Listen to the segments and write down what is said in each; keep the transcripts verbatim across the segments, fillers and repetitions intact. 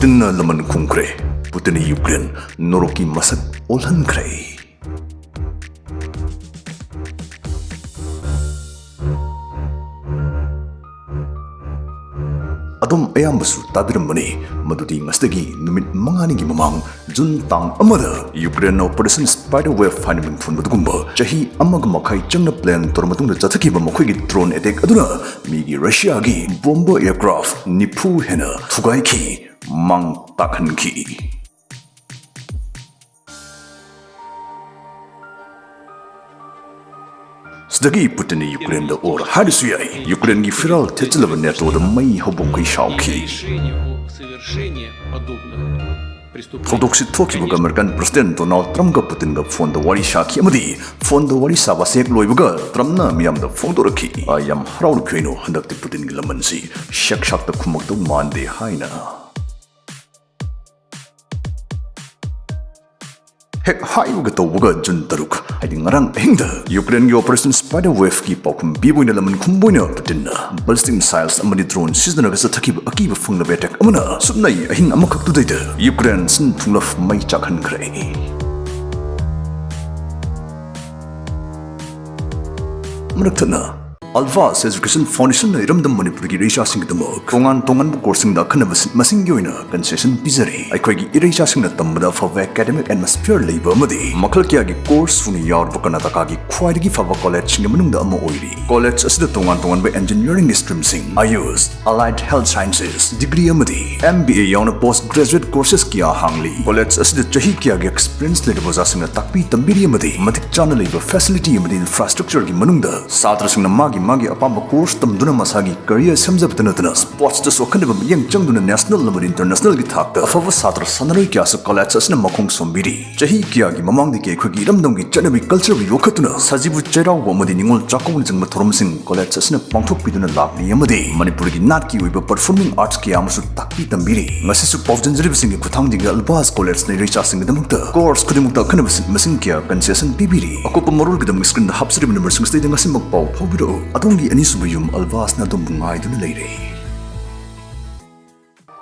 ꯇꯤꯟꯅ ꯂꯃꯟ ꯈꯨꯝꯈ꯭ꯔꯦ꯫ ꯄꯨꯇꯤꯟꯅ ꯌꯨꯀ꯭ꯔꯦꯟ ꯅꯣꯔꯣꯛꯀꯤ ꯃꯁꯛ ꯑꯣꯜꯍꯟꯈ꯭ꯔꯦ꯫ ꯑꯗꯨꯝ ꯑꯌꯥꯝꯕꯁꯨ ꯇꯥꯕꯤꯔꯝꯕꯅꯤ ꯃꯗꯨꯗꯤ ꯉꯁꯤꯗꯒꯤ ꯅꯨꯃꯤꯠ ꯃꯉꯥꯅꯤꯒꯤ ꯃꯃꯥꯡ, ꯖꯨꯟ ꯇꯥꯡ ꯑꯃꯗ ꯌꯨꯀ꯭ꯔꯦꯟꯅ Operation Spider Web ꯍꯥꯏꯅ ꯃꯤꯡꯊꯣꯟꯕꯗꯨꯒꯨꯝꯕ ꯆꯍꯤ ꯑꯃꯒ ꯃꯈꯥꯏ ꯆꯪꯅ plan ꯇꯧꯔ ꯃꯇꯨꯡꯗ ꯆꯠꯊꯈꯤꯕ ꯃꯈꯣꯏꯒꯤ drone attack ꯑꯗꯨꯅ ꯃꯤꯒꯤ ꯔꯁꯤꯌꯥꯒꯤ bomber aircraft ꯅꯤꯐꯨ ꯍꯦꯟꯅ ꯊꯨꯒꯥꯏꯈꯤ, ꯃꯥꯡ ꯇꯥꯛꯍꯟꯈꯤ꯫ ꯁꯤꯗꯒꯤ ꯄꯨꯇꯤꯟꯅ ꯌꯨꯀ꯭ꯔꯦꯟꯗ ꯑꯣꯔ ꯍꯥꯏꯔꯁꯨ ꯌꯥꯏ꯫ ꯌꯨꯀ꯭ꯔꯦꯟꯒꯤ ꯐꯤꯔꯥꯜ ꯊꯦꯠꯆꯜꯂꯕ NATOꯗ ꯃꯩ ꯍꯧꯕ ꯃꯈꯩ ꯁꯥꯎꯈꯤ꯫ ꯊꯧꯗꯣꯛꯁꯤ ꯊꯣꯛꯈꯤꯕꯒ ꯑꯃꯦꯔꯤꯀꯥꯟ ꯄ꯭ꯔꯁꯤꯗꯦꯟ ꯗꯣꯅꯥꯜꯗ ꯇ꯭ꯔꯝꯞꯀ ꯄꯨꯇꯤꯟꯒ ꯐꯣꯟꯗ ꯋꯥꯔꯤ ꯁꯥꯈꯤ ꯑꯃꯗꯤ ꯐꯣꯟꯗ ꯋꯥꯔꯤ ꯁꯥꯕ ꯍꯦꯛ ꯂꯣꯏꯕꯒ ꯇ꯭ꯔꯝꯞꯅ ꯃꯤꯌꯥꯝꯗ ꯐꯣꯡꯗꯣꯔꯛꯈꯤ, "ꯑꯩ ꯌꯥꯝ ꯍꯔꯥꯎꯅ ꯀꯩꯅꯣ ꯍꯟꯗꯛꯇꯤ ꯄꯨꯇꯤꯟꯒꯤ ꯂꯃꯟꯁꯤ ꯁꯦꯛ ꯁꯥꯛꯇ ꯈꯨꯝꯃꯛꯇꯧ ꯃꯥꯟꯗꯦ" ꯍꯥꯏꯅ꯫ ꯍꯦꯛ ꯍꯥꯏꯕꯒ ꯇꯧꯕꯒ ꯖꯨꯟ ꯇꯔꯨꯛ, ꯍꯥꯏꯗꯤ ꯉꯔꯥꯡ ꯑꯍꯤꯡꯗ ꯌꯨꯀ꯭ꯔꯦꯟꯒꯤ Operation Spider Webꯀꯤ ꯄꯥꯎꯈꯨꯝ ꯄꯤꯕ ꯑꯣꯏꯅ ꯂꯃꯟ ꯈꯨꯝꯕ ꯑꯣꯏꯅ ꯄꯨꯇꯤꯟꯅ ballistic missiles ꯑꯃꯗꯤ drone ꯁꯤꯖꯤꯟꯅꯔꯒ ꯆꯠꯊꯈꯤꯕ ꯑꯀꯤꯕ ꯐꯪꯂꯕ attack ꯑꯃꯅ ꯁꯨꯞꯅꯩ ꯑꯍꯤꯡ ꯑꯃꯈꯛꯇꯨꯗꯩꯗ ꯌꯨꯀ꯭ꯔꯦꯟ ꯁꯤꯟ ꯊꯨꯡꯂꯞ ꯃꯩ ꯆꯥꯛꯍꯟꯈ꯭ꯔꯦ꯫ ꯃꯔꯛ ꯊꯠꯅ Alvas Education Foundationꯅ ꯏꯔꯝꯗꯝ ꯃꯅꯤꯄꯨꯔꯒꯤ ꯏꯔꯩꯆꯥꯁꯤꯡꯒꯤꯗꯃꯛ ꯇꯣꯉꯥꯟ ꯇꯣꯉꯥꯟꯕ courseꯁꯤꯡꯗ ꯑꯈꯟꯅꯕ seat ꯃꯁꯤꯡꯒꯤ ꯑꯣꯏꯅ concession ꯄꯤꯖꯔꯤ꯫ ꯑꯩꯈꯣꯏꯒꯤ ꯏꯔꯩꯆꯥꯁꯤꯡꯅ ꯇꯝꯕꯗ ꯑꯐꯕ academic atmosphere ꯂꯩꯕ ꯑꯃꯗꯤ ꯃꯈꯜ ꯀꯌꯥꯒꯤ course ꯁꯨꯅ ꯌꯥꯎꯔꯕ ꯀꯔꯅꯥꯇꯀꯥꯒꯤ ꯈ꯭ꯋꯥꯏꯗꯒꯤ ꯐꯕ collegeꯁꯤꯡꯒꯤ ꯃꯅꯨꯡꯗ ꯑꯃ ꯑꯣꯏꯔꯤ꯫ College ꯑꯁꯤꯗ ꯇꯣꯉꯥꯟ ꯇꯣꯉꯥꯟꯕ engineering streamꯁꯤꯡ, Ayush, Allied Health Sciences degree ꯑꯃꯗꯤ M B A ꯌꯥꯎꯅ post graduate courses ꯀꯌꯥ ꯍꯥꯡꯂꯤ꯫ College ꯑꯁꯤꯗ ꯆꯍꯤ ꯀꯌꯥꯒꯤ experience ꯂꯩꯔꯕ ꯑꯣꯖꯥꯁꯤꯡꯅ ꯇꯥꯛꯄꯤ ꯇꯝꯕꯤꯔꯤ ꯑꯃꯗꯤ ꯃꯇꯤꯛ ꯆꯥꯅ ꯂꯩꯕ facility ꯑꯃꯗꯤ infrastructureꯒꯤ ꯃꯅꯨꯡꯗ ꯁꯥꯇ꯭ꯔꯁꯤꯡꯅ ꯃꯥꯒꯤ ꯃꯥꯒꯤ ꯑꯄꯥꯝꯕ course ꯇꯝꯗꯨꯅ ꯃꯁꯥꯒꯤ career ꯁꯦꯝꯖꯕꯇ ꯅꯠꯇꯅ sportsꯇꯁꯨ ꯑꯈꯟꯅꯕ ꯃꯤꯠꯌꯦꯡ ꯆꯪꯗꯨꯅ national ꯑꯃꯗꯤ internationalꯒꯤ ꯊꯥꯛꯇ ꯑꯐꯕ ꯁꯥꯇ꯭ꯔ ꯁꯥꯟꯅꯔꯣꯏ ꯀꯌꯥꯁꯨ college ꯑꯁꯤꯅ ꯃꯈꯣꯡ ꯁꯣꯝꯕꯤꯔꯤ꯫ ꯆꯍꯤ ꯀꯌꯥꯒꯤ ꯃꯃꯥꯡꯗꯒꯤ ꯑꯩꯈꯣꯏꯒꯤ ꯏꯔꯝꯗꯝꯒꯤ ꯆꯠꯅꯕꯤ cultureꯕꯨ ꯌꯣꯛꯈꯠꯇꯨꯅ ꯁꯖꯤꯕꯨ ꯆꯩꯔꯥꯎꯕ ꯑꯃꯗꯤ ꯅꯤꯉꯣꯜ ꯆꯥꯛꯀꯧꯕꯅꯆꯤꯡꯕ ꯊꯧꯔꯝꯁꯤꯡ college ꯑꯁꯤꯅ ꯄꯥꯡꯊꯣꯛꯄꯤꯗꯨꯅ ꯂꯥꯛꯂꯤ ꯑꯃꯗꯤ ꯃꯅꯤꯄꯨꯔꯒꯤ ꯅꯥꯠꯀꯤ ꯑꯣꯏꯕ performing arts ꯀꯌꯥ ꯑꯃꯁꯨ ꯇꯥꯛꯄꯤ ꯇꯝꯕꯤꯔꯤ꯫ ꯉꯁꯤꯁꯨ ꯄꯥꯎꯖꯦꯟꯖꯔꯤꯕꯁꯤꯡꯒꯤ ꯈꯨꯠꯊꯥꯡꯗꯒꯤ Alvas Collegeꯅ ꯏꯔꯩꯆꯥꯁꯤꯡꯒꯤꯗꯃꯛꯇ course ꯈꯨꯗꯤꯡꯃꯛꯇ ꯑꯈꯟꯅꯕ seat ꯃꯁꯤꯡ ꯀꯌꯥ concession ꯄꯤꯕꯤꯔꯤ꯫ ꯑꯀꯨꯞꯄ ꯃꯔꯣꯜꯒꯤꯗꯃꯛ screenꯗ ꯍꯥꯞꯆꯔꯤꯕ numberꯁꯤꯡꯁꯤꯗ ꯉꯁꯤꯃꯛ ꯄꯥꯎ ꯐꯥꯎꯕꯤꯔꯛꯎ꯫ ꯑꯗꯣꯝꯒꯤ ꯑꯅꯤꯁꯨꯕ ꯌꯨꯝ Alvasꯅ ꯑꯗꯣꯝꯕꯨ ꯉꯥꯏꯗꯨꯅ ꯂꯩꯔꯦ꯫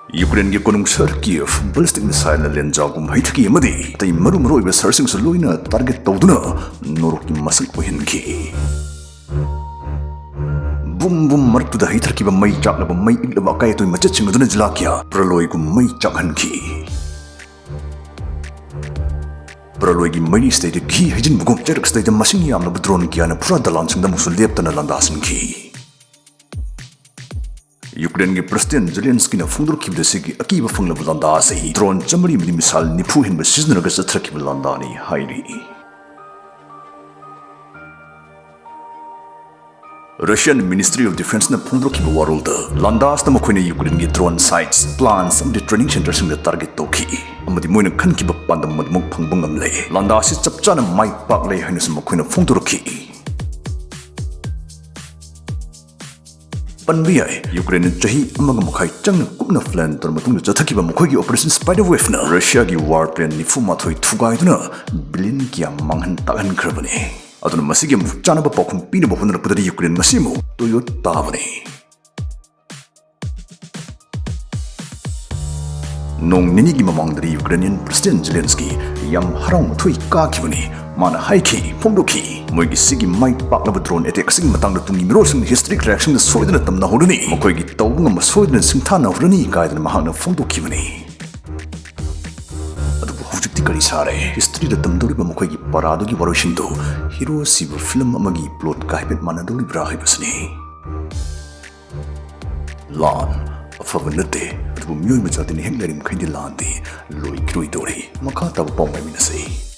ꯌꯨꯀ꯭ꯔꯦꯟꯒꯤ ꯀꯣꯅꯨꯡ ꯁꯍꯔ ꯀꯤꯌꯦꯚ ballistic missileꯅ ꯂꯦꯟꯖꯥꯒꯨꯝ ꯍꯩꯊꯈꯤ ꯑꯃꯗꯤ ꯑꯇꯩ ꯃꯔꯨ ꯃꯔꯨꯑꯣꯏꯕ ꯁꯍꯔꯁꯤꯡꯁꯨ ꯂꯣꯏꯅ target ꯇꯧꯗꯨꯅ ꯅꯣꯔꯣꯛꯀꯤ ꯃꯁꯛ ꯑꯣꯏꯍꯟꯈꯤ꯫ ꯕꯨꯝ ꯕꯨꯝ ꯃꯔꯛꯇꯨꯗ ꯍꯩꯊꯔꯛꯈꯤꯕ ꯃꯩ ꯆꯥꯛꯂꯕ ꯃꯩ ꯏꯛꯂꯕ ꯑꯀꯥꯏ ꯑꯇꯣꯏ ꯃꯆꯦꯠꯁꯤꯡ ꯑꯗꯨꯅ ꯖꯤꯂꯥꯀꯤꯌꯥ ꯄ꯭ꯔꯂꯣꯏꯒꯨꯝ ꯃꯩ ꯆꯥꯛꯍꯟꯈꯤ꯫ ꯄ꯭ꯔꯂꯣꯏꯒꯤ ꯃꯩꯔꯤꯁꯤꯗꯩꯗ ꯘꯤ ꯍꯩꯖꯤꯟꯕꯒꯨꯝ ꯆꯩꯔꯛꯁꯤꯗꯩꯗ ꯃꯁꯤꯡ ꯌꯥꯝꯂꯕ drone ꯀꯌꯥꯅ ꯐꯨꯔꯥ ꯗꯂꯥꯟꯁꯤꯡꯗ ꯑꯃꯨꯛꯁꯨ ꯂꯦꯞꯇꯅ ꯂꯥꯟꯗꯥꯁꯤꯟꯈꯤ꯫ ꯌꯨꯀ꯭ꯔꯦꯟꯒꯤ President Zelenskyꯅ ꯐꯣꯡꯗꯣꯔꯛꯈꯤꯕꯗ ꯁꯤꯒꯤ ꯑꯀꯤꯕ ꯐꯪꯂꯕ ꯂꯥꯟꯗꯥ ꯑꯁꯤ drone ꯆꯥꯃꯔꯤ ꯑꯃꯗꯤ missile ꯅꯤꯐꯨ ꯍꯦꯟꯕ ꯁꯤꯖꯤꯟꯅꯔꯒ ꯆꯠꯊꯔꯛꯈꯤꯕ ꯂꯥꯟꯗꯥꯅꯤ ꯍꯥꯏꯔꯤ꯫ Russian Ministry of Defenceꯅ ꯐꯣꯡꯗꯣꯔꯛꯈꯤꯕ ꯋꯥꯔꯣꯜꯗ ꯂꯥꯟꯗꯥꯁꯤꯗ ꯃꯈꯣꯏꯅ ꯌꯨꯀ꯭ꯔꯦꯟꯒꯤ drone sites, plants ꯑꯃꯗꯤ training centreꯁꯤꯡꯗ target ꯇꯧꯈꯤ ꯑꯃꯗꯤ ꯃꯣꯏꯅ ꯈꯟꯈꯤꯕ ꯄꯥꯟꯗꯝ ꯑꯗꯨꯃꯛ ꯐꯪꯕ ꯉꯝꯂꯦ꯫ ꯂꯥꯟꯗꯥꯁꯤ ꯆꯞ ꯆꯥꯅ ꯃꯥꯏ ꯄꯥꯛꯂꯦ ꯍꯥꯏꯅꯁꯨ ꯃꯈꯣꯏꯅ ꯐꯣꯡꯗꯣꯔꯛꯈꯤ꯫ ꯄꯟꯕ ꯌꯥꯏ, ꯌꯨꯀ꯭ꯔꯦꯟꯅ ꯆꯍꯤ ꯑꯃꯒ ꯃꯈꯥꯏ ꯆꯪꯅ ꯀꯨꯞꯅ plan ꯇꯧꯔꯕ ꯃꯇꯨꯡꯗ ꯆꯠꯊꯈꯤꯕ ꯃꯈꯣꯏꯒꯤ Operation Spiderwebꯅ Russiaꯒꯤ war plane ꯅꯤꯐꯨ ꯃꯥꯊꯣꯏ ꯊꯨꯒꯥꯏꯗꯨꯅ billion ꯀꯌꯥ ꯃꯥꯡꯍꯟ ꯇꯥꯛꯍꯟꯈ꯭ꯔꯕꯅꯤ꯫ ꯑꯗꯨꯅ ꯃꯁꯤꯒꯤ ꯑꯃꯨꯛ ꯆꯥꯅꯕ ꯄꯥꯎꯈꯨꯝ ꯄꯤꯅꯕ ꯍꯣꯠꯅꯔꯛꯄꯗꯗꯤ ꯌꯨꯀ꯭ꯔꯦꯟ ꯉꯁꯤ ꯑꯃꯨꯛ ꯇꯣꯏꯑꯣ ꯇꯥꯕꯅꯤ꯫ ꯅꯣꯡ ꯅꯤꯅꯤꯒꯤ ꯃꯃꯥꯡꯗꯗꯤ Ukrainian President Zelensky ꯌꯥꯝ ꯍꯔꯥꯎ ꯃꯊꯣꯏ ꯀꯥꯈꯤꯕꯅꯤ꯫ ꯃꯥꯅ ꯍꯥꯏꯈꯤ, ꯐꯣꯡꯗꯣꯛꯈꯤ, "ꯃꯣꯏꯒꯤ ꯁꯤꯒꯤ ꯃꯥꯏ ꯄꯥꯛꯂꯕ drone attack ꯑꯁꯤꯒꯤ ꯃꯇꯥꯡꯗ ꯇꯨꯡꯒꯤ ꯃꯤꯔꯣꯜꯁꯤꯡꯅ history ꯀꯌꯥꯁꯤꯡꯗ ꯁꯣꯏꯗꯅ ꯇꯝꯅꯍꯧꯔꯅꯤ, ꯃꯈꯣꯏꯒꯤ ꯇꯧꯕ ꯉꯝꯕ ꯁꯣꯏꯗꯅ ꯁꯤꯡꯊꯥꯅꯍꯧꯔꯅꯤ" ꯀꯥꯏꯗꯅ ꯃꯍꯥꯛꯅ ꯐꯣꯡꯗꯣꯛꯈꯤꯕꯅꯤ꯫ ꯑꯗꯨꯕꯨ ꯍꯧꯖꯤꯛꯇꯤ ꯀꯔꯤ ꯁꯥꯔꯦ? Historyꯗ ꯇꯝꯗꯧꯔꯤꯕ ꯃꯈꯣꯏꯒꯤ ꯄꯔꯥꯗꯨꯒꯤ ꯋꯥꯔꯣꯏꯁꯤꯟꯗꯨ hero ꯁꯤꯕ film ꯑꯃꯒꯤ plotꯀ ꯍꯥꯏꯐꯦꯠ ꯃꯥꯟꯅꯗꯧꯔꯤꯕ꯭ꯔꯥ ꯍꯥꯏꯕꯁꯤꯅꯤ꯫ ꯂꯥꯟ ꯑꯐꯕ ꯅꯠꯇꯦ, ꯑꯗꯨꯕꯨ ꯃꯤꯑꯣꯏꯕ ꯖꯥꯇꯤꯅ ꯍꯦꯛ ꯂꯩꯔꯤꯃꯈꯩꯗꯤ ꯂꯥꯟꯗꯤ ꯂꯣꯏꯈꯤꯔꯣꯏꯗꯧꯔꯤ꯫ ꯃꯈꯥ ꯇꯥꯕ ꯄꯥꯎ ꯉꯥꯏꯃꯤꯟꯅꯁꯤ꯫